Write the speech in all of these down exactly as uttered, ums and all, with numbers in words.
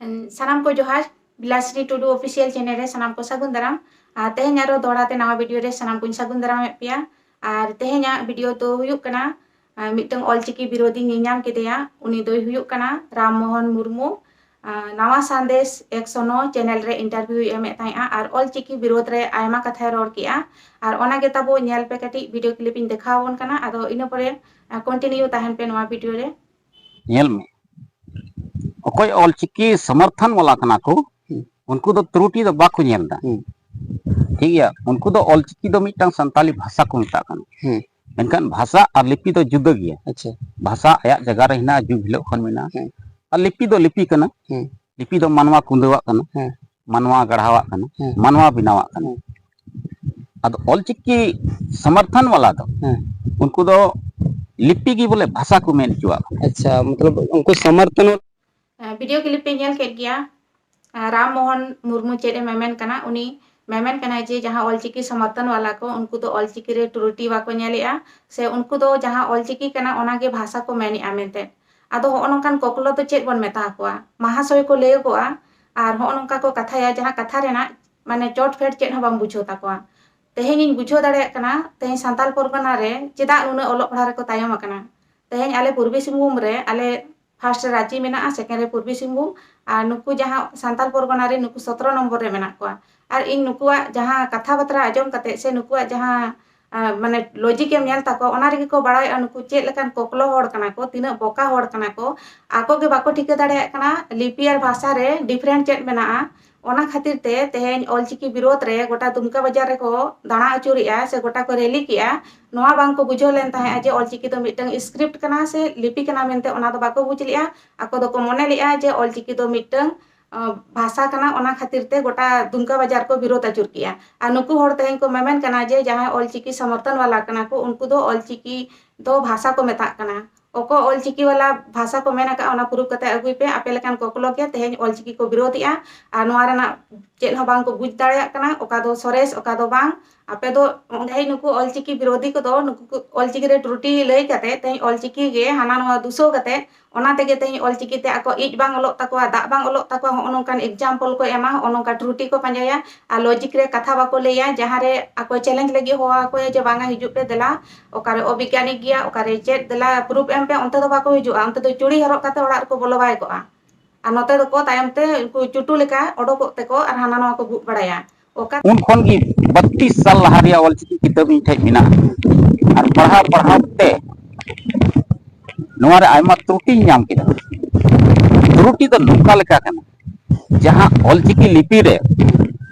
ᱥᱟᱱᱟᱢ ᱠᱚ ᱡᱚᱦᱟᱨ᱾ ᱵᱤᱞᱟᱥᱨᱤ ᱴᱩᱰᱩ ᱚᱯᱷᱤᱥᱤᱭᱟᱞ ᱪᱮᱱᱮᱞ ᱨᱮ ᱥᱟᱱᱟᱢ ᱠᱚ ᱥᱟᱹᱜᱩᱱ ᱫᱟᱨᱟᱢ᱾ ᱟᱨ ᱛᱮᱦᱮᱧ ᱟᱨᱚ ᱫᱚᱦᱲᱟ ᱛᱮ ᱱᱟᱣᱟ ᱵᱷᱤᱰᱤᱭᱳ ᱨᱮ ᱥᱟᱱᱟᱢ ᱠᱚᱧ ᱥᱟᱹᱜᱩᱱ ᱫᱟᱨᱟᱢᱮᱫ ᱯᱮᱭᱟ᱾ ᱟᱨ ᱛᱮᱦᱮᱧᱟᱜ ᱵᱷᱤᱰᱤᱭᱳ ᱫᱚ ᱦᱩᱭᱩᱜ ᱠᱟᱱᱟ, ᱟᱨ ᱢᱤᱫᱴᱟᱝ ᱚᱞᱪᱤᱠᱤ ᱵᱤᱨᱳᱫᱷᱤ ᱧᱮᱧᱟᱢ ᱠᱮᱫᱮᱭᱟ᱾ ᱩᱱᱤ ᱫᱚᱭ ᱦᱩᱭᱩᱜ ᱠᱟᱱᱟ ᱨᱟᱢ ᱢᱳᱦᱚᱱ ᱢᱩᱨᱢᱩ᱾ ᱟᱨ ᱱᱟᱣᱟ ᱥᱟᱸᱫᱮᱥ ᱮᱠᱥᱚ ᱱᱚ ᱪᱮᱱᱮᱞ ᱨᱮ ᱤᱱᱴᱟᱨᱵᱷᱤᱭᱩᱭ ᱮᱢᱮᱫ ᱛᱟᱦᱮᱸᱜᱼᱟ ᱟᱨ ᱚᱞᱪᱤᱠᱤ ᱵᱤᱨᱳᱫᱷ ᱨᱮ ᱟᱭᱢᱟ ᱠᱟᱛᱷᱟᱭ ᱨᱚᱲ ᱠᱮᱜᱼᱟ᱾ ᱟᱨ ᱚᱱᱟᱜᱮ ᱛᱟᱵᱚ ᱧᱮᱞ ᱯᱮ, ᱠᱟᱹᱴᱤᱡ ᱵᱷᱤᱰᱤᱭᱳ ᱠᱞᱤᱯ ᱤᱧ ᱫᱮᱠᱷᱟᱣ ᱟᱵᱚᱱ ᱠᱟᱱᱟ᱾ ᱟᱫᱚ ᱤᱱᱟᱹ ᱯᱚᱨᱮ ᱠᱚᱱᱴᱤᱱᱤᱭᱩ ᱛᱟᱦᱮᱱ ᱯᱮ ᱱᱚᱣᱟ ᱵᱷᱤᱰᱤᱭᱳ ᱨᱮ᱾ ᱧᱮᱞ ᱢᱮ, ᱚᱠᱚᱭ ᱚᱞᱪᱤᱠᱤ ᱥᱚᱢᱚᱨᱛᱷᱚᱱ ᱵᱟᱞᱟ ᱠᱟᱱᱟ ᱠᱚ, ᱦᱩᱸ᱾ ᱩᱱᱠᱩ ᱫᱚ ᱛᱨᱩᱴᱤ ᱫᱚ ᱵᱟᱠᱚ ᱧᱮᱞ ᱮᱫᱟ᱾ ᱦᱩᱸ᱾ ᱴᱷᱤᱠ ᱜᱮᱭᱟ, ᱩᱱᱠᱩ ᱫᱚ ᱚᱞᱪᱤᱠᱤ ᱫᱚ ᱢᱤᱫᱴᱟᱝ ᱥᱟᱱᱛᱟᱞᱤ ᱵᱷᱟᱥᱟ ᱠᱚ ᱢᱮᱛᱟᱜ ᱠᱟᱱᱟ᱾ ᱦᱩᱸ᱾ ᱢᱮᱱᱠᱷᱟᱱ ᱵᱷᱟᱥᱟ ᱟᱨ ᱞᱤᱯᱤ ᱫᱚ ᱡᱩᱫᱟᱹ ᱜᱮᱭᱟ᱾ ᱟᱪᱪᱷᱟ᱾ ᱵᱷᱟᱥᱟ ᱟᱭᱟᱜ ᱡᱟᱭᱜᱟ ᱨᱮ ᱦᱮᱱᱟᱜᱼᱟ, ᱡᱩᱜᱽ ᱦᱤᱞᱳᱜ ᱠᱷᱚᱱ ᱢᱮᱱᱟᱜᱼᱟ᱾ ᱦᱩᱸ᱾ ᱟᱨ ᱞᱤᱯᱤ ᱫᱚ ᱞᱤᱯᱤ ᱠᱟᱱᱟ᱾ ᱦᱩᱸ᱾ ᱞᱤᱯᱤ ᱫᱚ ᱢᱟᱱᱣᱟ ᱠᱩᱸᱫᱟᱹᱣᱟᱜ ᱠᱟᱱᱟ, ᱦᱩᱸ᱾ ᱢᱟᱱᱣᱟ ᱜᱟᱲᱦᱟᱣᱟᱜ ᱠᱟᱱᱟ, ᱦᱩᱸ᱾ ᱢᱟᱱᱣᱟ ᱵᱮᱱᱟᱣᱟᱜ ᱠᱟᱱᱟ᱾ ᱦᱩᱸ᱾ ᱟᱫᱚ ᱚᱞᱪᱤᱠᱤ ᱥᱚᱢᱚᱨᱛᱷᱚᱱ ᱵᱟᱞᱟ ᱫᱚ ᱦᱩᱸ᱾ ᱩᱱᱠᱩ ᱫᱚ ᱞᱤᱯᱤ ᱜᱮ ᱵᱚᱞᱮ ᱵᱷᱟᱥᱟ ᱠᱚ ᱢᱮᱱ ᱦᱚᱪᱚᱣᱟᱜ ᱠᱟᱱᱟ᱾ ᱟᱪᱪᱷᱟ, ᱢᱚᱛᱞᱚᱵ ᱩᱱᱠᱩ ᱥᱚᱢᱚᱨᱛᱷᱚᱱ ᱵᱷᱤᱰᱤᱭᱳ ᱠᱞᱤᱯ ᱯᱮ ᱧᱮᱞ ᱠᱮᱫ ᱜᱮᱭᱟ᱾ ᱨᱟᱢ ᱢᱳᱦᱚᱱ ᱢᱩᱨᱢᱩ ᱪᱮᱫ ᱮ ᱢᱮᱢᱮᱱ ᱠᱟᱱᱟ? ᱩᱱᱤ ᱢᱮᱢᱮᱱ ᱠᱟᱱᱟᱭ ᱡᱮ ᱡᱟᱦᱟᱸ ᱚᱞᱪᱤᱠᱤ ᱥᱚᱢᱚᱨᱛᱷᱚᱱ ᱵᱟᱞᱟ ᱠᱚ, ᱩᱱᱠᱩ ᱫᱚ ᱚᱞᱪᱤᱠᱤ ᱨᱮ ᱛᱨᱩᱴᱤ ᱵᱟᱠᱚ ᱧᱮᱞᱮᱜᱼᱟ, ᱥᱮ ᱩᱱᱠᱩ ᱫᱚ ᱡᱟᱦᱟᱸ ᱚᱞᱪᱤᱠᱤ ᱠᱟᱱᱟ ᱚᱱᱟᱜᱮ ᱵᱷᱟᱥᱟ ᱠᱚ ᱢᱮᱱᱮᱜᱼᱟ ᱢᱮᱱᱛᱮ᱾ ᱟᱫᱚ ᱦᱚᱸᱜᱼᱚ ᱱᱚᱝᱠᱟᱱ ᱠᱚᱠᱞᱚ ᱫᱚ ᱪᱮᱫ ᱵᱚᱱ ᱢᱮᱛᱟ ᱠᱚᱣᱟ? ᱢᱟᱦᱟᱥᱚᱭ ᱠᱚ ᱞᱟᱹᱭ ᱠᱚᱜᱼᱟ ᱟᱨ ᱦᱚᱸᱜᱼᱚ ᱱᱚᱝᱠᱟ ᱠᱚ ᱠᱟᱛᱷᱟᱭᱟ ᱡᱟᱦᱟᱸ ᱠᱟᱛᱷᱟ ᱨᱮᱱᱟᱜ ᱢᱟᱱᱮ ᱪᱚᱴ ᱯᱷᱮᱰ ᱪᱮᱫ ᱦᱚᱸ ᱵᱟᱝ ᱵᱩᱡᱷᱟᱹᱣ ᱛᱟᱠᱚᱣᱟ᱾ ᱛᱮᱦᱮᱧ ᱤᱧ ᱵᱩᱡᱷᱟᱹᱣ ᱫᱟᱲᱮᱭᱟᱜ ᱠᱟᱱᱟ ᱛᱮᱦᱮᱧ ᱥᱟᱱᱛᱟᱲ ᱯᱚᱨᱜᱚᱱᱟ ᱨᱮ ᱪᱮᱫᱟᱜ ᱱᱩᱱᱟᱹᱜ ᱚᱞᱚᱜ ᱯᱟᱲᱦᱟᱣ ᱨᱮᱠᱚ ᱛᱟᱭᱚᱢ ᱟᱠᱟᱱᱟ᱾ ᱛᱮᱦᱮᱧ ᱟᱞᱮ ᱯᱩᱨᱵᱤ ᱥᱤᱝᱵᱷᱩᱢ ᱨᱮ ᱟᱞᱮ ᱯᱷᱟᱥᱴ ᱨᱮ ᱨᱟᱸᱪᱤ ᱢᱮᱱᱟᱜᱼᱟ, ᱥᱮᱠᱮᱱᱰ ᱨᱮ ᱯᱩᱨᱵᱤ ᱥᱤᱝᱵᱷᱩᱢ, ᱟᱨ ᱱᱩᱠᱩ ᱡᱟᱦᱟᱸ ᱥᱟᱱᱛᱟᱲ ᱯᱚᱨᱜᱚᱱᱟ ᱨᱮ ᱱᱩᱠᱩ ᱥᱚᱛᱨᱚ ᱱᱚᱢᱵᱚᱨ ᱨᱮ ᱢᱮᱱᱟᱜ ᱠᱚᱣᱟ᱾ ᱟᱨ ᱤᱧ ᱱᱩᱠᱩᱣᱟᱜ ᱡᱟᱦᱟᱸ ᱠᱟᱛᱷᱟ ᱵᱟᱛᱨᱟ ᱟᱸᱡᱚᱢ ᱠᱟᱛᱮ ᱥᱮ ᱱᱩᱠᱩᱣᱟᱜ ᱡᱟᱦᱟᱸ ᱟᱨ ᱢᱟᱱᱮ ᱞᱚᱡᱤᱠ ᱮᱢ ᱧᱮᱞ ᱛᱟᱠᱚᱣᱟ, ᱚᱱᱟ ᱨᱮᱜᱮ ᱠᱚ ᱵᱟᱲᱟᱭᱚᱜᱼᱟ ᱱᱩᱠᱩ ᱪᱮᱫ ᱞᱮᱠᱟᱱ ᱠᱚᱠᱞᱚ ᱦᱚᱲ ᱠᱟᱱᱟ ᱠᱚ, ᱛᱤᱱᱟᱹᱜ ᱵᱚᱠᱟ ᱦᱚᱲ ᱠᱟᱱᱟ ᱠᱚ᱾ ᱟᱠᱚ ᱜᱮ ᱵᱟᱠᱚ ᱴᱷᱤᱠᱟᱹ ᱫᱟᱲᱮᱭᱟᱜ ᱠᱟᱱᱟ ᱞᱤᱯᱤ ᱟᱨ ᱵᱷᱟᱥᱟ ᱨᱮ ᱰᱤᱯᱷᱟᱨᱮᱱᱴ ᱪᱮᱫ ᱢᱮᱱᱟᱜᱼᱟ᱾ ᱚᱱᱟ ᱠᱷᱟᱹᱛᱤᱨ ᱛᱮ ᱛᱮᱦᱮᱧ ᱚᱞᱪᱤᱠᱤ ᱵᱤᱨᱳᱫᱷ ᱨᱮ ᱜᱚᱴᱟ ᱫᱩᱢᱠᱟ ᱵᱟᱡᱟᱨ ᱨᱮᱠᱚ ᱫᱟᱬᱟ ᱟᱹᱪᱩᱨᱮᱜᱼᱟ ᱥᱮ ᱜᱚᱴᱟ ᱠᱚ ᱨᱮᱞᱤ ᱠᱮᱜᱼᱟ᱾ ᱱᱚᱣᱟ ᱵᱟᱝ ᱠᱚ ᱵᱩᱡᱷᱟᱹᱣ ᱞᱮᱱ ᱛᱟᱦᱮᱸᱜᱼᱟ ᱡᱮ ᱚᱞᱪᱤᱠᱤ ᱫᱚ ᱢᱤᱫᱴᱟᱝ ᱥᱠᱨᱤᱯᱴ ᱠᱟᱱᱟ ᱥᱮ ᱞᱤᱯᱤ ᱠᱟᱱᱟ ᱢᱮᱱᱛᱮ, ᱚᱱᱟ ᱫᱚ ᱵᱟᱠᱚ ᱵᱩᱡᱽ ᱞᱮᱜᱼᱟ᱾ ᱟᱠᱚ ᱫᱚᱠᱚ ᱢᱚᱱᱮ ᱞᱮᱜᱼᱟ ᱡᱮ ᱚᱞᱪᱤᱠᱤ ᱫᱚ ᱢᱤᱫᱴᱟᱝ ᱵᱷᱟᱥᱟ ᱠᱟᱱᱟ, ᱚᱱᱟ ᱠᱷᱟᱹᱛᱤᱨ ᱛᱮ ᱜᱚᱴᱟ ᱫᱩᱢᱠᱟ ᱵᱟᱡᱟᱨ ᱠᱚ ᱵᱤᱨᱳᱫ ᱟᱹᱪᱩᱨ ᱠᱮᱜᱼᱟ᱾ ᱟᱨ ᱱᱩᱠᱩ ᱦᱚᱲ ᱛᱮᱦᱮᱧ ᱠᱚ ᱢᱮᱢᱮᱱ ᱠᱟᱱᱟ ᱡᱮ ᱡᱟᱦᱟᱸᱭ ᱚᱞᱪᱤᱠᱤ ᱥᱚᱢᱚᱨᱛᱷᱚᱱ ᱵᱟᱞᱟ ᱠᱟᱱᱟ ᱠᱚ, ᱩᱱᱠᱩ ᱫᱚ ᱚᱞᱪᱤᱠᱤ ᱫᱚ ᱵᱷᱟᱥᱟ ᱠᱚ ᱢᱮᱛᱟᱜ ᱠᱟᱱᱟ᱾ ᱚᱠᱚ ᱚᱞᱪᱤᱠᱤ ᱵᱟᱞᱟ ᱵᱷᱟᱥᱟ ᱠᱚ ᱢᱮᱱ ᱟᱠᱟᱫᱼᱟ, ᱚᱱᱟ ᱯᱨᱩᱯ ᱠᱟᱛᱮ ᱟᱹᱜᱩᱭ ᱯᱮ᱾ ᱟᱯᱮ ᱞᱮᱠᱟᱱ ᱠᱚᱠᱞᱚ ᱜᱮ ᱛᱮᱦᱮᱧ ᱚᱞᱪᱤᱠᱤ ᱠᱚ ᱵᱤᱨᱳᱫᱮᱜᱼᱟ ᱟᱨ ᱱᱚᱣᱟ ᱨᱮᱱᱟᱜ ᱪᱮᱫ ᱦᱚᱸ ᱵᱟᱝ ᱠᱚ ᱵᱩᱡᱽ ᱫᱟᱲᱮᱭᱟᱜ ᱠᱟᱱᱟ, ᱚᱠᱟ ᱫᱚ ᱥᱚᱨᱮᱥ, ᱚᱠᱟ ᱫᱚ ᱵᱟᱝ᱾ ᱟᱯᱮ ᱫᱚ ᱛᱮᱦᱮᱧ ᱱᱩᱠᱩ ᱚᱞᱪᱤᱠᱤ ᱵᱤᱨᱳᱫᱷᱤ ᱠᱚᱫᱚ ᱱᱩᱠᱩ ᱠᱚ ᱚᱞᱪᱤᱠᱤ ᱨᱮ ᱛᱨᱩᱴᱤ ᱞᱟᱹᱭ ᱠᱟᱛᱮ ᱛᱮᱦᱮᱧ ᱚᱞᱪᱤᱠᱤ ᱜᱮ ᱦᱟᱱᱟ ᱱᱚᱣᱟ ᱫᱩᱥᱟᱹᱣ ᱠᱟᱛᱮ ᱚᱱᱟ ᱛᱮᱜᱮ ᱛᱮᱦᱮᱧ ᱚᱞᱪᱤᱠᱤ ᱛᱮ ᱟᱠᱚ ᱤᱡ ᱵᱟᱝ ᱚᱞᱚᱜ ᱛᱟᱠᱚᱣᱟ, ᱫᱟᱜ ᱵᱟᱝ ᱚᱞᱚᱜ ᱛᱟᱠᱚᱣᱟ, ᱦᱚᱸᱜᱼᱚ ᱱᱚᱝᱠᱟᱱ example ᱠᱚ ᱮᱢᱟ, ᱦᱚᱸᱜᱼᱚ ᱱᱚᱝᱠᱟ ᱛᱨᱩᱴᱤ ᱠᱚ ᱯᱟᱸᱡᱟᱭᱟ᱾ ᱟᱨ logic ᱨᱮ ᱠᱟᱛᱷᱟ ᱵᱟᱠᱚ ᱞᱟᱹᱭᱟ, ᱡᱟᱦᱟᱸ ᱨᱮ ᱟᱠᱚ challenge ᱞᱟᱹᱜᱤᱫ ᱦᱚᱦᱚ ᱟᱠᱚᱣᱟ ᱡᱮ, "ᱵᱟᱝᱟ, ᱦᱤᱡᱩᱜ ᱯᱮ, ᱫᱮᱞᱟ, ᱚᱠᱟᱨᱮ ᱚᱵᱤᱜᱽᱜᱟᱱᱤᱠ ᱜᱮᱭᱟ, ᱚᱠᱟᱨᱮ ᱪᱮᱫ, ᱫᱮᱞᱟ proof ᱮᱢ ᱯᱮ", ᱚᱱᱛᱮ ᱫᱚ ᱵᱟᱠᱚ ᱦᱤᱡᱩᱜᱼᱟ, ᱚᱱᱛᱮ ᱫᱚ ᱪᱩᱲᱤ ᱦᱚᱨᱚᱜ ᱠᱟᱛᱮ ᱚᱲᱟᱜ ᱨᱮᱠᱚ ᱵᱚᱞᱚ ᱵᱟᱭ ᱠᱚᱜᱼᱟ᱾ ᱟᱨ ᱱᱚᱛᱮ ᱫᱚᱠᱚ ᱛᱟᱭᱚᱢ ᱛᱮ ᱩᱱᱠᱩ ᱪᱩᱴᱩ ᱞᱮᱠᱟ ᱚᱰᱚᱠᱚᱜ ᱛᱮᱠᱚ ᱟᱨ ᱦᱟᱱᱟ ᱱᱚᱣᱟ ᱠᱚ ᱵᱷᱩᱜ ᱵᱟᱲᱟᱭᱟ᱾ ᱚᱠᱟ ᱩᱱ ᱠᱷᱚᱱ ᱜᱮ ᱵᱟᱛᱤᱥ ᱥᱟᱞ ᱞᱟᱦᱟ ᱨᱮᱭᱟᱜ ᱚᱞᱪᱤᱠᱤ ᱠᱤᱛᱟᱹᱵ ᱤᱧ ᱴᱷᱮᱡ ᱢᱮᱱᱟᱜᱼᱟ᱾ ᱟᱨ ᱯᱟᱲᱦᱟᱣ ᱯᱟᱲᱦᱟᱣ ᱛᱮ ᱱᱚᱣᱟ ᱨᱮ ᱟᱭᱢᱟ ᱛᱨᱩᱴᱤᱧ ᱧᱟᱢ ᱠᱮᱫᱟ᱾ ᱛᱨᱩᱴᱤ ᱫᱚ ᱱᱚᱝᱠᱟ ᱞᱮᱠᱟ ᱠᱟᱱᱟ, ᱡᱟᱦᱟᱸ ᱚᱞᱪᱤᱠᱤ ᱞᱤᱯᱤ ᱨᱮ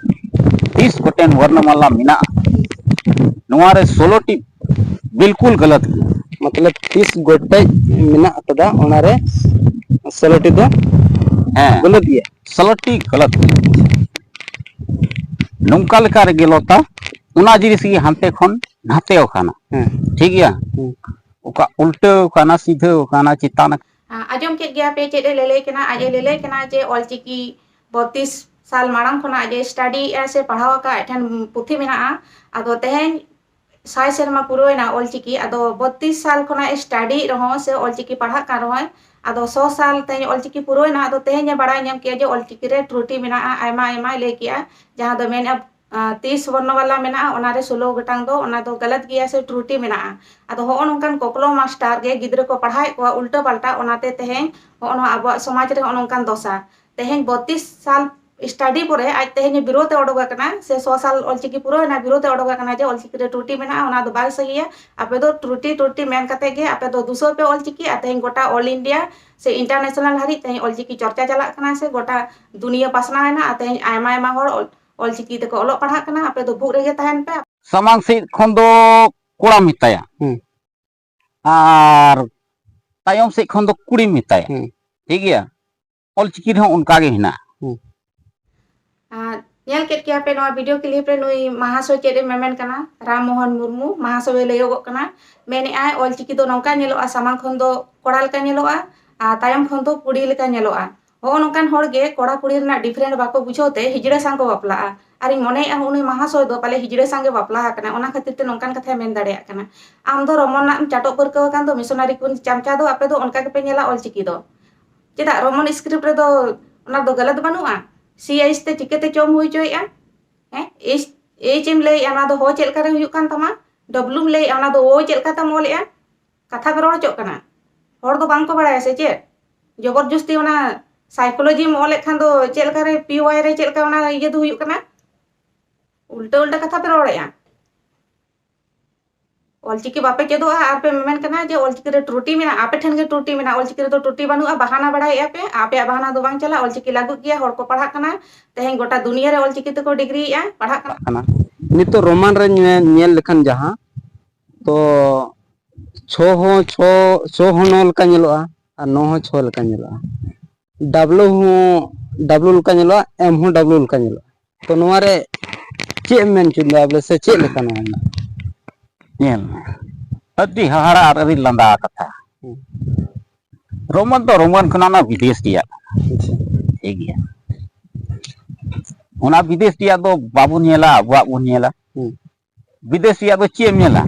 ᱛᱤᱥ ᱜᱚᱴᱮᱱ ᱵᱚᱨᱱᱚᱢᱟᱞᱟ ᱢᱮᱱᱟᱜᱼᱟ, ᱱᱚᱣᱟ ᱨᱮ ᱥᱳᱞᱳ ᱴᱤ ᱵᱤᱞᱠᱩᱞ ᱜᱟᱞᱟᱛ ᱜᱮᱭᱟ᱾ ᱢᱚᱛᱞᱚᱵ ᱛᱤᱥ ᱜᱚᱴᱮᱡ ᱢᱮᱱᱟᱜ ᱟᱠᱟᱫᱟ, ᱚᱱᱟᱨᱮ ᱥᱳᱞᱳ ᱴᱤ ᱫᱚ ᱦᱮᱸ᱾ ᱜᱟᱞᱟᱛ ᱜᱮᱭᱟ᱾ ᱥᱳᱞᱳ ᱴᱤ ᱜᱟᱞᱟᱛ ᱜᱮᱭᱟ᱾ ᱱᱚᱝᱠᱟ ᱞᱮᱠᱟ ᱨᱮᱜᱮ ᱞᱚᱛᱟ ᱚᱱᱟ ᱡᱤᱱᱤᱥ ᱜᱮ ᱦᱟᱱᱛᱮ ᱠᱷᱚᱱ ᱱᱟᱛᱮ ᱟᱠᱟᱱᱟ᱾ ᱦᱮᱸ᱾ ᱴᱷᱤᱠ ᱜᱮᱭᱟ? ᱦᱮᱸ᱾ ᱚᱠᱟ ᱩᱞᱴᱟᱹᱣ ᱟᱠᱟᱱᱟ, ᱥᱤᱫᱷᱟᱹ ᱟᱠᱟᱱᱟ, ᱪᱮᱛᱟᱱ ᱟᱠᱟᱱᱟ᱾ ᱟ-, ᱟᱸᱡᱚᱢ ᱠᱮᱫ ᱜᱮᱭᱟ ᱯᱮ ᱪᱮᱫ ᱮ ᱞᱟᱹᱞᱟᱹᱭ ᱠᱟᱱᱟ? ᱟᱡ ᱮ ᱞᱟᱹᱞᱟᱹᱭ ᱠᱟᱱᱟ ᱡᱮ ᱚᱞᱪᱤᱠᱤ ᱵᱚᱛᱤᱥ ᱥᱟᱞ ᱢᱟᱲᱟᱝ ᱠᱷᱚᱱᱟᱜ ᱟᱡ ᱮ study ᱮᱫᱼᱟ ᱥᱮ ᱯᱟᱲᱦᱟᱣ ᱟᱠᱟᱫ, ᱟᱡ ᱴᱷᱮᱱ ᱯᱩᱛᱷᱤ ᱢᱮᱱᱟᱜᱼᱟ᱾ ᱟᱫᱚ ᱛᱮᱦᱮᱧ ᱥᱟᱭ ᱥᱮᱨᱢᱟ ᱯᱩᱨᱟᱹᱣᱮᱱᱟ ᱚᱞᱪᱤᱠᱤ, ᱟᱫᱚ ᱵᱚᱛᱤᱥ ᱥᱟᱞ ᱠᱷᱚᱱᱟᱜ ᱮ study ᱮᱫ ᱨᱮᱦᱚᱸ ᱥᱮ ᱚᱞᱪᱤᱠᱤ ᱯᱟᱲᱦᱟᱜ ᱠᱟᱱ ᱨᱮᱦᱚᱸᱭ, ᱟᱫᱚ ᱥᱚ ᱥᱟᱞ ᱛᱮᱦᱮᱧ ᱚᱞᱪᱤᱠᱤ ᱯᱩᱨᱟᱹᱣᱮᱱᱟ, ᱟᱫᱚ ᱛᱮᱦᱮᱧ ᱮ ᱵᱟᱲᱟᱭ ᱧᱟᱢ ᱠᱮᱜᱼᱟ ᱡᱮ ᱚᱞᱪᱤᱠᱤ ᱨᱮ ᱛᱨᱩᱴᱤ ᱢᱮᱱᱟᱜᱼᱟ, ᱟᱭᱢᱟ ᱟᱭᱢᱟᱭ ᱞᱟᱹᱭ ᱠᱮᱜᱼᱟ, ᱡᱟᱦᱟᱸ ᱫᱚ ᱢᱮᱱᱮᱫᱼᱟ, ᱟᱸ, ᱛᱤᱥ ᱵᱚᱨᱱᱚ ᱵᱟᱞᱟ ᱢᱮᱱᱟᱜᱼᱟ, ᱚᱱᱟᱨᱮ ᱥᱳᱞᱳ ᱜᱚᱴᱟᱝ ᱫᱚ ᱚᱱᱟ ᱫᱚ ᱜᱟᱞᱟᱛ ᱜᱮᱭᱟ ᱥᱮ ᱛᱨᱩᱴᱤ ᱢᱮᱱᱟᱜᱼᱟ᱾ ᱟᱫᱚ ᱦᱚᱸᱜᱼᱚ ᱱᱚᱝᱠᱟᱱ ᱠᱚᱠᱞᱚ ᱢᱟᱥᱴᱟᱨ ᱜᱮ ᱜᱤᱫᱽᱨᱟᱹ ᱠᱚ ᱯᱟᱲᱦᱟᱣᱮᱫ ᱠᱚᱣᱟ ᱩᱞᱴᱟᱹ ᱯᱟᱞᱴᱟ, ᱚᱱᱟᱛᱮ ᱛᱮᱦᱮᱧ ᱦᱚᱸᱜᱼᱚ ᱱᱚᱣᱟ ᱟᱵᱚᱣᱟᱜ ᱥᱚᱢᱟᱡᱽ ᱨᱮ ᱦᱚᱸᱜᱼᱚ ᱱᱚᱝᱠᱟᱱ ᱫᱚᱥᱟ᱾ ᱛᱮᱦᱮᱧ ᱵᱚᱛᱤᱥ ᱥᱟᱞ study ᱯᱚᱨᱮ ᱟᱡ ᱛᱮᱦᱮᱧ ᱵᱤᱨᱳᱫᱷ ᱮ ᱚᱰᱚᱠ ᱟᱠᱟᱱᱟ, ᱥᱮ ᱥᱚ ᱥᱟᱞ ᱚᱞᱪᱤᱠᱤ ᱯᱩᱨᱟᱹᱣ ᱮᱱᱟ, ᱵᱤᱨᱳᱫᱷ ᱮ ᱚᱰᱚᱠ ᱟᱠᱟᱱᱟ ᱡᱮ ᱚᱞᱪᱤᱠᱤ ᱨᱮ ᱛᱨᱩᱴᱤ ᱢᱮᱱᱟᱜᱼᱟ, ᱚᱱᱟ ᱫᱚ ᱵᱟᱭ ᱥᱟᱹᱦᱤᱭᱟ᱾ ᱟᱯᱮ ᱫᱚ ᱛᱨᱩᱴᱤ, ᱛᱨᱩᱴᱤ ᱢᱮᱱ ᱠᱟᱛᱮ ᱜᱮ ᱟᱯᱮ ᱫᱚ ᱫᱩᱥᱟᱹᱣ ᱯᱮ ᱚᱞᱪᱤᱠᱤ, ᱟᱨ ᱛᱮᱦᱮᱧ ᱜᱚᱴᱟ all India ᱥᱮ international ᱦᱟᱹᱨᱤᱡ ᱛᱮᱦᱮᱧ ᱚᱞᱪᱤᱠᱤ ᱪᱚᱨᱪᱟ ᱪᱟᱞᱟᱜ ᱠᱟᱱᱟ, ᱥᱮ ᱜᱚᱴᱟ ᱫᱩᱱᱤᱭᱟᱹ ᱯᱟᱥᱱᱟᱣ ᱮᱱᱟ, ᱟᱨ ᱛᱮᱦᱮᱧ ᱟᱭᱢᱟ ᱟᱭᱢᱟ ᱦᱚᱲ ᱚᱞ-, ᱚᱞᱪᱤᱠᱤ ᱛᱮᱠᱚ ᱚᱞᱚᱜ ᱯᱟᱲᱦᱟᱜ ᱠᱟᱱᱟ᱾ ᱟᱯᱮ ᱫᱚ ᱵᱷᱩᱜ ᱨᱮᱜᱮ ᱛᱟᱦᱮᱱ ᱯᱮ᱾ ᱥᱟᱢᱟᱝ ᱥᱮᱫ ᱠᱷᱚᱱ ᱫᱚ ᱠᱚᱲᱟᱢ ᱢᱮᱛᱟᱭᱟ᱾ ᱦᱩᱸ᱾ ᱟᱨ ᱛᱟᱭᱚᱢ ᱥᱮᱫ ᱠᱷᱚᱱ ᱫᱚ ᱠᱩᱲᱤᱢ ᱢᱮᱛᱟᱭᱟ᱾ ᱦᱩᱸ᱾ ᱴᱷᱤᱠ ᱜᱮᱭᱟ? ᱚᱞᱪᱤᱠᱤ ᱨᱮᱦᱚᱸ ᱚᱱᱠᱟ ᱜᱮ ᱦᱮᱱᱟᱜᱼᱟ᱾ ᱦᱩᱸ᱾ ᱟᱨ ᱧᱮᱞ ᱠᱮᱫ ᱜᱮᱭᱟ ᱯᱮ ᱱᱚᱣᱟ video clip ᱨᱮ ᱱᱩᱭ ᱢᱟᱦᱟᱥᱚᱭ ᱪᱮᱫ ᱮ ᱢᱮᱢᱮᱱ ᱠᱟᱱᱟ, ᱨᱟᱢ ᱢᱳᱦᱚᱱ ᱢᱩᱨᱢᱩ ᱢᱟᱦᱟᱥᱚᱭ ᱮ ᱞᱟᱹᱭᱚᱜᱚᱜ ᱠᱟᱱᱟ, ᱢᱮᱱᱮᱫᱼᱟᱭ ᱚᱞᱪᱤᱠᱤ ᱫᱚ ᱱᱚᱝᱠᱟ ᱧᱮᱞᱚᱜᱼᱟ, ᱥᱟᱢᱟᱝ ᱠᱷᱚᱱ ᱫᱚ ᱠᱚᱲᱟ ᱞᱮᱠᱟ ᱧᱮᱞᱚᱜᱼᱟ ᱟᱨ ᱛᱟᱭᱚᱢ ᱠᱷᱚᱱ ᱫᱚ ᱠᱩᱲᱤ ᱞᱮᱠᱟ ᱧᱮᱞᱚᱜᱼᱟ᱾ ᱱᱚᱜᱼᱚ ᱱᱚᱝᱠᱟᱱ ᱦᱚᱲ ᱜᱮ ᱠᱚᱲᱟ ᱠᱩᱲᱤ ᱨᱮᱱᱟᱜ ᱰᱤᱯᱷᱟᱨᱮᱱᱴ ᱵᱟᱠᱚ ᱵᱩᱡᱷᱟᱹᱣ ᱛᱮ ᱦᱤᱡᱲᱟᱹ ᱥᱟᱝ ᱠᱚ ᱵᱟᱯᱞᱟᱜᱼᱟ᱾ ᱟᱨᱤᱧ ᱢᱚᱱᱮᱭᱮᱫᱼᱟ ᱩᱱᱤ ᱢᱟᱦᱟᱥᱚᱭ ᱫᱚ ᱯᱟᱞᱮ ᱦᱤᱡᱲᱟᱹ ᱥᱟᱝ ᱜᱮ ᱵᱟᱯᱞᱟ ᱟᱠᱟᱱᱟ, ᱚᱱᱟ ᱠᱷᱟᱹᱛᱤᱨ ᱛᱮ ᱱᱚᱝᱠᱟᱱ ᱠᱟᱛᱷᱟᱭ ᱢᱮᱱ ᱫᱟᱲᱮᱭᱟᱜ ᱠᱟᱱᱟ᱾ ᱟᱢ ᱫᱚ ᱨᱚᱢᱚᱱ ᱨᱮᱱᱟᱜ ᱮᱢ ᱪᱟᱴᱚᱜ ᱯᱟᱹᱨᱠᱟᱹᱣ ᱟᱠᱟᱱ ᱫᱚ, ᱢᱤᱥᱚᱱᱟᱨᱤ ᱠᱚ ᱪᱟᱢᱪᱟ ᱫᱚ ᱟᱯᱮ ᱫᱚ ᱚᱱᱠᱟ ᱜᱮᱯᱮ ᱧᱮᱞᱟ ᱚᱞᱪᱤᱠᱤ ᱫᱚ᱾ ᱪᱮᱫᱟᱜ ᱨᱚᱢᱚᱱ ᱥᱠᱨᱤᱯᱴ ᱨᱮᱫᱚ ᱚᱱᱟ ᱫᱚ ᱜᱟᱞᱟᱛ ᱵᱟᱹᱱᱩᱜᱼᱟ? ᱥᱤ ᱮᱭᱤᱪ ᱛᱮ ᱪᱤᱠᱟᱹᱛᱮ ᱪᱚᱢ ᱦᱩᱭ ᱦᱚᱪᱚᱭᱮᱫᱼᱟ? ᱦᱮᱸ, ᱮᱭᱤᱪ, ᱮᱭᱤᱪ ᱮᱢ ᱞᱟᱹᱭᱮᱫᱼᱟ, ᱚᱱᱟ ᱫᱚ ᱦᱚ ᱪᱮᱫ ᱞᱮᱠᱟᱨᱮ ᱦᱩᱭᱩᱜ ᱠᱟᱱ ᱛᱟᱢᱟ? ᱰᱚᱵᱞᱩᱢ ᱞᱟᱹᱭᱮᱫᱼᱟ, ᱚᱱᱟ ᱫᱚ ᱳ ᱪᱮᱫ ᱞᱮᱠᱟᱛᱮᱢ ᱚᱞᱮᱫᱼᱟ? ᱠᱟᱛᱷᱟ ᱯᱮ ᱨᱚᱲ ᱦᱚᱪᱚᱜ ᱠᱟᱱᱟ᱾ ᱦᱚᱲ ᱫᱚ ᱵᱟᱝ ᱠᱚ ᱵᱟᱲᱟᱭᱟ ᱥᱮ ᱪᱮᱫ? ᱡᱚᱵᱚᱨ ᱡᱚᱥᱛᱤ ᱚᱱᱟ ᱥᱟᱭᱠᱳᱞᱚᱡᱤᱢ ᱚᱞᱮᱫ ᱠᱷᱟᱱ ᱫᱚ ᱪᱮᱫ ᱞᱮᱠᱟᱨᱮ ᱯᱤ ᱣᱟᱭ ᱨᱮ ᱪᱮᱫ ᱞᱮᱠᱟ ᱚᱱᱟ ᱤᱭᱟᱹ ᱫᱚ ᱦᱩᱭᱩᱜ ᱠᱟᱱᱟ? ᱩᱞᱴᱟᱹ ᱩᱞᱴᱟᱹ ᱠᱟᱛᱷᱟ ᱯᱮ ᱨᱚᱲᱮᱫᱼᱟ᱾ ᱚᱞᱪᱤᱠᱤ ᱵᱟᱯᱮ ᱪᱮᱫᱚᱜᱼᱟ ᱟᱨ ᱯᱮ ᱢᱮᱢᱮᱱ ᱠᱟᱱᱟ ᱡᱮ ᱚᱞᱪᱤᱠᱤ ᱨᱮ ᱴᱨᱩᱴᱤ ᱢᱮᱱᱟᱜᱼᱟ᱾ ᱟᱯᱮ ᱴᱷᱮᱱ ᱜᱮ ᱴᱨᱩᱴᱤ ᱢᱮᱱᱟᱜᱼᱟ, ᱚᱞᱪᱤᱠᱤ ᱨᱮᱫᱚ ᱴᱨᱩᱴᱤ ᱵᱟᱹᱱᱩᱜᱼᱟ, ᱵᱟᱦᱟᱱᱟ ᱵᱟᱲᱟᱭᱮᱫᱼᱟ ᱯᱮ᱾ ᱟᱯᱮᱭᱟᱜ ᱵᱟᱦᱟᱱᱟ ᱫᱚ ᱵᱟᱝ ᱪᱟᱞᱟᱜᱼᱟ, ᱚᱞᱪᱤᱠᱤ ᱞᱟᱹᱜᱩᱜ ᱜᱮᱭᱟ, ᱦᱚᱲ ᱠᱚ ᱯᱟᱲᱦᱟᱜ ᱠᱟᱱᱟ, ᱛᱮᱦᱮᱧ ᱜᱚᱴᱟ ᱫᱩᱱᱤᱭᱟᱹ ᱨᱮ ᱚᱞᱪᱤᱠᱤ ᱛᱮᱠᱚ ᱰᱤᱜᱽᱨᱤᱭᱮᱫᱼᱟ, ᱯᱟᱲᱦᱟᱜ ᱠᱟᱱᱟ᱾ ᱱᱤᱛᱚᱜ ᱨᱳᱢᱟᱱ ᱨᱮ ᱧᱮ- ᱧᱮᱞ ᱞᱮᱠᱷᱟᱱ ᱡᱟᱦᱟᱸ, ᱛᱚ ᱪᱷᱚ ᱦᱚᱸ ᱪᱷᱚ, ᱪᱷᱚ ᱦᱚᱸ ᱱᱚ ᱞᱮᱠᱟ ᱧᱮᱞᱚᱜᱼᱟ ᱟᱨ ᱱᱚ ᱦᱚᱸ ᱪᱷᱚ ᱞᱮᱠᱟ ᱧᱮᱞᱚᱜᱼᱟ᱾ ᱰᱟᱵᱞᱩ ᱦᱚᱸ ᱰᱟᱵᱞᱩ ᱞᱮᱠᱟ ᱧᱮᱞᱚᱜᱼᱟ, ᱮᱢ ᱦᱚᱸ ᱰᱟᱵᱞᱩ ᱞᱮᱠᱟ ᱧᱮᱞᱚᱜᱼᱟ᱾ ᱛᱚ ᱱᱚᱣᱟ ᱨᱮ ᱪᱮᱫ ᱮᱢ ᱢᱮᱱ ᱦᱚᱪᱚᱭᱮᱫᱟ ᱵᱚᱞᱮ, ᱥᱮ ᱪᱮᱫ ᱞᱮᱠᱟ ᱱᱚᱣᱟ ᱨᱮᱱᱟᱜ? ᱧᱮᱞ ᱢᱮ, ᱟᱹᱰᱤ ᱦᱟᱦᱟᱲᱟ ᱟᱨ ᱟᱹᱰᱤ ᱞᱟᱸᱫᱟ ᱠᱟᱛᱷᱟ᱾ ᱨᱳᱢᱟᱱ ᱫᱚ ᱨᱳᱢᱟᱱ ᱠᱟᱱᱟ, ᱚᱱᱟ ᱵᱤᱫᱮᱥ ᱨᱮᱭᱟᱜ ᱠᱟᱱᱟ᱾ ᱴᱷᱤᱠ ᱜᱮᱭᱟ, ᱚᱱᱟ ᱵᱤᱫᱮᱥ ᱨᱮᱭᱟᱜ ᱫᱚ ᱵᱟᱵᱚᱱ ᱧᱮᱞᱟ, ᱟᱵᱚᱣᱟᱜ ᱵᱚᱱ ᱧᱮᱞᱟ᱾ ᱵᱤᱫᱮᱥ ᱨᱮᱭᱟᱜ ᱫᱚ ᱪᱮᱫ ᱮᱢ ᱧᱮᱞᱟ?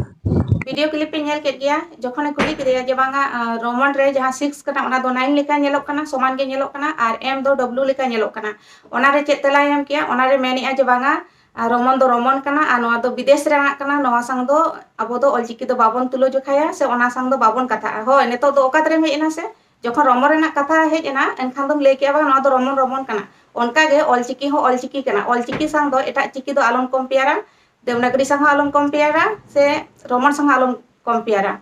ᱵᱷᱤᱰᱤᱭᱳ ᱠᱞᱤᱯ ᱤᱧ ᱧᱮᱞ ᱠᱮᱫ ᱜᱮᱭᱟ, ᱡᱚᱠᱷᱚᱱᱮ ᱠᱩᱞᱤ ᱠᱮᱫᱮᱭᱟ ᱡᱮ ᱵᱟᱝᱟ, ᱟᱸ, ᱨᱳᱢᱟᱱ ᱨᱮ ᱡᱟᱦᱟᱸ ᱥᱤᱠᱥ ᱠᱟᱱᱟ ᱚᱱᱟ ᱫᱚ ᱱᱟᱭᱤᱱ ᱞᱮᱠᱟ ᱧᱮᱞᱚᱜ ᱠᱟᱱᱟ, ᱥᱚᱢᱟᱱ ᱜᱮ ᱧᱮᱞᱚᱜ ᱠᱟᱱᱟ, ᱟᱨ ᱮᱢ ᱫᱚ ᱰᱚᱵᱞᱩ ᱞᱮᱠᱟ ᱧᱮᱞᱚᱜ ᱠᱟᱱᱟ᱾ ᱚᱱᱟᱨᱮ ᱪᱮᱫ ᱛᱮᱞᱟᱭ ᱮᱢ ᱠᱮᱜᱼᱟ? ᱚᱱᱟᱨᱮ ᱢᱮᱱᱮᱜᱼᱟ ᱡᱮ ᱵᱟᱝᱟ, ᱟᱨ ᱨᱳᱢᱟᱱ ᱫᱚ ᱨᱳᱢᱟᱱ ᱠᱟᱱᱟ ᱟᱨ ᱱᱚᱣᱟ ᱫᱚ ᱵᱤᱫᱮᱥ ᱨᱮᱱᱟᱜ ᱠᱟᱱᱟ, ᱱᱚᱣᱟ ᱥᱟᱝ ᱫᱚ ᱟᱵᱚ ᱫᱚ ᱚᱞᱪᱤᱠᱤ ᱫᱚ ᱵᱟᱵᱚᱱ ᱛᱩᱞᱟᱹ ᱡᱚᱠᱷᱟᱭᱟ ᱥᱮ ᱚᱱᱟ ᱥᱟᱝ ᱫᱚ ᱵᱟᱵᱚᱱ ᱠᱟᱛᱷᱟᱜᱼᱟ᱾ ᱦᱳᱭ, ᱱᱤᱛᱚᱜ ᱫᱚ ᱚᱠᱟ ᱛᱮᱨᱮᱢ ᱦᱮᱡ ᱮᱱᱟ ᱥᱮ? ᱡᱚᱠᱷᱚᱱ ᱨᱳᱢᱟᱱ ᱨᱮᱱᱟᱜ ᱠᱟᱛᱷᱟ ᱦᱮᱡ ᱮᱱᱟ, ᱮᱱᱠᱷᱟᱱ ᱫᱚᱢ ᱞᱟᱹᱭ ᱠᱮᱜᱼᱟ ᱵᱟᱝ ᱱᱚᱣᱟ ᱫᱚ ᱨᱳᱢᱟᱱ ᱨᱳᱢᱟᱱ ᱠᱟᱱᱟ᱾ ᱚᱱᱠᱟ ᱜᱮ ᱚᱞᱪᱤᱠᱤ ᱦᱚᱸ ᱚᱞᱪᱤᱠᱤ ᱠᱟᱱᱟ᱾ ᱚᱞᱪᱤᱠᱤ ᱥᱟᱝ ᱫᱚ ᱮᱴᱟᱜ ᱪᱤᱠᱤ ᱫᱚ ᱟᱞᱚᱢ ᱠᱚᱢᱯᱮᱭᱟᱨᱟ, ᱫᱮᱵᱽᱱᱟᱜᱽᱨᱤ ᱥᱟᱝ ᱦᱚᱸ ᱟᱞᱚᱢ ᱠᱚᱢᱯᱮᱭᱟᱨᱟ ᱥᱮ ᱨᱳᱢᱟᱱ ᱥᱟᱝ ᱦᱚᱸ ᱟᱞᱚᱢ ᱠᱚᱢᱯᱮᱭᱟᱨᱟ᱾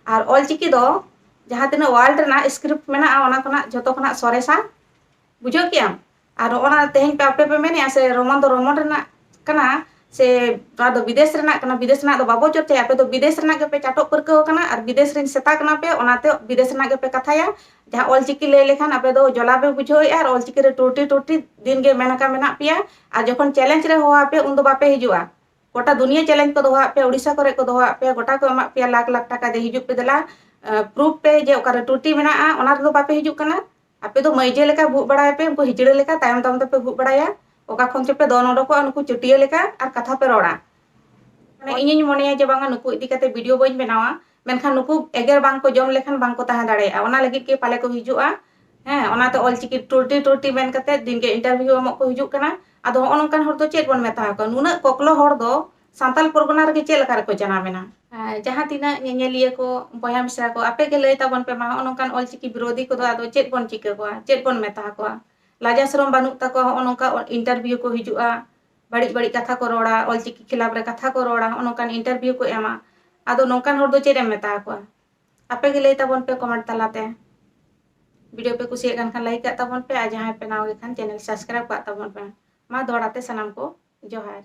ᱟᱨ ᱚᱞᱪᱤᱠᱤ ᱫᱚ ᱡᱟᱦᱟᱸ ᱛᱤᱱᱟᱹᱜ ᱣᱟᱨᱞᱰ ᱨᱮᱱᱟᱜ ᱥᱠᱨᱤᱯᱴ ᱢᱮᱱᱟᱜᱼᱟ, ᱚᱱᱟ ᱠᱷᱚᱱᱟᱜ ᱡᱷᱚᱛᱚ ᱠᱷᱚᱱᱟᱜ ᱥᱚᱨᱮᱥᱟ᱾ ᱵᱩᱡᱷᱟᱹᱣ ᱠᱮᱜᱼᱟᱢ? ᱟᱨ ᱚᱱᱟ ᱛᱮᱦᱮᱧ ᱯᱮ ᱟᱯᱮ ᱯᱮ ᱢᱮᱱᱮᱜᱼᱟ ᱥᱮ ᱨᱳᱢᱟᱱ ᱫᱚ ᱨᱳᱢᱟᱱ ᱨᱮᱱᱟᱜ ᱠᱟᱱᱟ ᱥᱮ ᱱᱚᱣᱟ ᱫᱚ ᱵᱤᱫᱮᱥ ᱨᱮᱱᱟᱜ ᱠᱟᱱᱟ, ᱵᱤᱫᱮᱥ ᱨᱮᱱᱟᱜ ᱫᱚ ᱵᱟᱵᱚ ᱪᱚᱨᱪᱟᱭᱟ, ᱟᱯᱮ ᱫᱚ ᱵᱤᱫᱮᱥ ᱨᱮᱱᱟᱜ ᱜᱮᱯᱮ ᱪᱟᱴᱚᱜ ᱯᱟᱹᱨᱠᱟᱹᱣ ᱠᱟᱱᱟ ᱟᱨ ᱵᱤᱫᱮᱥ ᱨᱮᱱ ᱥᱮᱛᱟ ᱠᱟᱱᱟ ᱯᱮ, ᱚᱱᱟᱛᱮ ᱵᱤᱫᱮᱥ ᱨᱮᱱᱟᱜ ᱜᱮᱯᱮ ᱠᱟᱛᱷᱟᱭᱟ᱾ ᱡᱟᱦᱟᱸ ᱚᱞᱪᱤᱠᱤ ᱞᱟᱹᱭ ᱞᱮᱠᱷᱟᱱ ᱟᱯᱮ ᱫᱚ ᱡᱚᱞᱟ ᱯᱮ ᱵᱩᱡᱷᱟᱹᱣᱮᱜᱼᱟ ᱟᱨ ᱚᱞᱪᱤᱠᱤ ᱨᱮ ᱴᱩᱴᱤ ᱴᱩᱴᱤ ᱫᱤᱱ ᱜᱮ ᱢᱮᱱ ᱟᱠᱟ ᱢᱮᱱᱟᱜ ᱯᱮᱭᱟ᱾ ᱟᱨ ᱡᱚᱠᱷᱚᱱ ᱪᱮᱞᱮᱧᱡᱽ ᱨᱮ ᱦᱚᱦᱚ ᱟᱯᱮ ᱩᱱ ᱫᱚ ᱵᱟᱯᱮ ᱦᱤᱡᱩᱜᱼᱟ᱾ ᱜᱚᱴᱟ ᱫᱩᱱᱤᱭᱟᱹ ᱪᱮᱞᱮᱧᱡᱽ ᱠᱚ ᱫᱚᱦᱚᱣᱟᱜ ᱯᱮᱭᱟ, ᱩᱲᱤᱥᱥᱟ ᱠᱚᱨᱮ ᱠᱚ ᱫᱚᱦᱚᱣᱟᱜ ᱯᱮᱭᱟ, ᱜᱚᱴᱟ ᱠᱚ ᱮᱢᱟᱜ ᱯᱮᱭᱟ ᱞᱟᱠᱷ ᱞᱟᱠᱷ ᱴᱟᱠᱟ, ᱡᱮ ᱦᱤᱡᱩᱜ ᱯᱮ ᱫᱮᱞᱟ, ᱯᱨᱩᱯᱷ ᱯᱮ ᱡᱮ ᱚᱠᱟᱨᱮ ᱴᱩᱴᱤ ᱢᱮᱱᱟᱜᱼᱟ, ᱚᱱᱟ ᱨᱮᱫᱚ ᱵᱟᱯᱮ ᱦᱤᱡᱩᱜ ᱠᱟᱱᱟ᱾ ᱟᱯᱮ ᱫᱚ ᱢᱟᱹᱭᱡᱟᱹ ᱞᱮᱠᱟ ᱵᱷᱩᱜ ᱵᱟᱲᱟᱭᱟᱯᱮ, ᱩᱱᱠᱩ ᱦᱤᱡᱲᱟᱹ ᱞᱮᱠᱟ ᱛᱟᱭᱚᱢ ᱛᱟᱭᱚᱢ ᱛᱮᱯᱮ ᱵᱷᱩᱜ ᱵᱟᱲᱟᱭᱟ᱾ ᱚᱠᱟ ᱠᱷᱚᱱ ᱪᱚᱯᱮ ᱫᱚᱱ ᱚᱰᱚᱠᱚᱜᱼᱟ, ᱱᱩᱠᱩ ᱪᱟᱹᱴᱭᱟᱹ ᱞᱮᱠᱟ ᱟᱨ ᱠᱟᱛᱷᱟ ᱯᱮ ᱨᱚᱲᱟ᱾ ᱢᱟᱱᱮ ᱤᱧᱤᱧ ᱢᱚᱱᱮᱭᱟ ᱡᱮ ᱵᱟᱝᱟ, ᱱᱩᱠᱩ ᱤᱫᱤ ᱠᱟᱛᱮ ᱵᱷᱤᱰᱤᱭᱳ ᱵᱟᱹᱧ ᱵᱮᱱᱟᱣᱟ, ᱢᱮᱱᱠᱷᱟᱱ ᱱᱩᱠᱩ ᱮᱜᱮᱨ ᱵᱟᱝ ᱠᱚ ᱡᱚᱢ ᱞᱮᱠᱷᱟᱱ ᱵᱟᱝ ᱠᱚ ᱛᱟᱦᱮᱸ ᱫᱟᱲᱮᱭᱟᱜᱼᱟ᱾ ᱚᱱᱟ ᱞᱟᱹᱜᱤᱫ ᱜᱮ ᱯᱟᱞᱮ ᱠᱚ ᱦᱤᱡᱩᱜᱼᱟ᱾ ᱦᱮᱸ, ᱚᱱᱟᱛᱮ ᱚᱞᱪᱤᱠᱤ ᱴᱩᱨᱴᱤ ᱴᱩᱨᱴᱤ ᱢᱮᱱ ᱠᱟᱛᱮ ᱫᱤᱱᱜᱮ ᱤᱱᱴᱟᱨᱵᱷᱤᱭᱩ ᱮᱢᱚᱜ ᱠᱚ ᱦᱤᱡᱩᱜ ᱠᱟᱱᱟ᱾ ᱟᱫᱚ ᱦᱚᱸᱜᱼᱚ ᱱᱚᱝᱠᱟᱱ ᱦᱚᱲ ᱫᱚ ᱪᱮᱫ ᱵᱚᱱ ᱢᱮᱛᱟ ᱠᱚᱣᱟ? ᱱᱩᱱᱟᱹᱜ ᱠᱚᱠᱞᱚ ᱦᱚᱲ ᱫᱚ ᱥᱟᱱᱛᱟᱞ ᱯᱚᱨᱜᱚᱱᱟ ᱨᱮᱜᱮ ᱪᱮᱫ ᱞᱮᱠᱟ ᱨᱮᱠᱚ ᱡᱟᱱᱟᱢ ᱮᱱᱟ? ᱟᱨ ᱡᱟᱦᱟᱸ ᱛᱤᱱᱟᱹᱜ ᱧᱮᱧᱮᱞᱤᱭᱟᱹ ᱠᱚ, ᱵᱚᱭᱦᱟ ᱢᱤᱥᱨᱟ ᱠᱚ, ᱟᱯᱮ ᱜᱮ ᱞᱟᱹᱭ ᱛᱟᱵᱚᱱ ᱯᱮ ᱢᱟ, ᱦᱚᱸᱜᱼᱚ ᱱᱚᱝᱠᱟᱱ ᱚᱞᱪᱤᱠᱤ ᱵᱤᱨᱳᱫᱷᱤ ᱠᱚᱫᱚ ᱟᱫᱚ ᱪᱮᱫ ᱵᱚᱱ ᱪᱤᱠᱟᱹ ᱠᱚᱣᱟ? ᱪᱮᱫ ᱵᱚᱱ ᱢᱮᱛᱟ ᱠᱚᱣᱟ? ᱞᱟᱡᱟ ᱥᱚᱨᱚᱢ ᱵᱟᱹᱱᱩᱜ ᱛᱟᱠᱚᱣᱟ, ᱦᱚᱸᱜᱼᱚ ᱱᱚᱝᱠᱟ ᱤᱱᱴᱟᱨᱵᱷᱤᱭᱩ ᱠᱚ ᱦᱤᱡᱩᱜᱼᱟ, ᱵᱟᱹᱲᱤᱡ ᱵᱟᱹᱲᱤᱡ ᱠᱟᱛᱷᱟ ᱠᱚ ᱨᱚᱲᱟ, ᱚᱞᱪᱤᱠᱤ ᱠᱷᱤᱞᱟᱯ ᱨᱮ ᱠᱟᱛᱷᱟ ᱠᱚ ᱨᱚᱲᱟ, ᱦᱚᱸᱜᱼᱚ ᱱᱚᱝᱠᱟᱱ ᱤᱱᱴᱟᱨᱵᱷᱤᱭᱩ ᱠᱚ ᱮᱢᱟ᱾ ᱟᱫᱚ ᱱᱚᱝᱠᱟᱱ ᱦᱚᱲ ᱫᱚ ᱪᱮᱫ ᱮᱢ ᱢᱮᱛᱟ ᱠᱚᱣᱟ? ᱟᱯᱮ ᱜᱮ ᱞᱟᱹᱭ ᱛᱟᱵᱚᱱ ᱯᱮ ᱠᱚᱢᱮᱱᱴ ᱛᱟᱞᱟᱛᱮ᱾ ᱵᱷᱤᱰᱤᱭᱳ ᱯᱮ ᱠᱩᱥᱤᱭᱟᱜ ᱠᱟᱱ ᱠᱷᱟᱱ ᱞᱟᱭᱤᱠ ᱠᱟᱜ ᱛᱟᱵᱚᱱ ᱯᱮ, ᱟᱨ ᱡᱟᱦᱟᱸᱭ ᱯᱮ ᱱᱟᱣᱟ ᱜᱮ ᱠᱷᱟᱱ ᱪᱮᱱᱮᱞ ᱥᱟᱵᱥᱠᱨᱟᱭᱤᱵ ᱠᱟᱜ ᱛᱟᱵᱚᱱ ᱯᱮ᱾ ᱢᱟ ᱫᱚᱦᱲᱟ ᱛᱮ ᱥᱟᱱᱟᱢ ᱠᱚ ᱡᱚᱦᱟᱨ᱾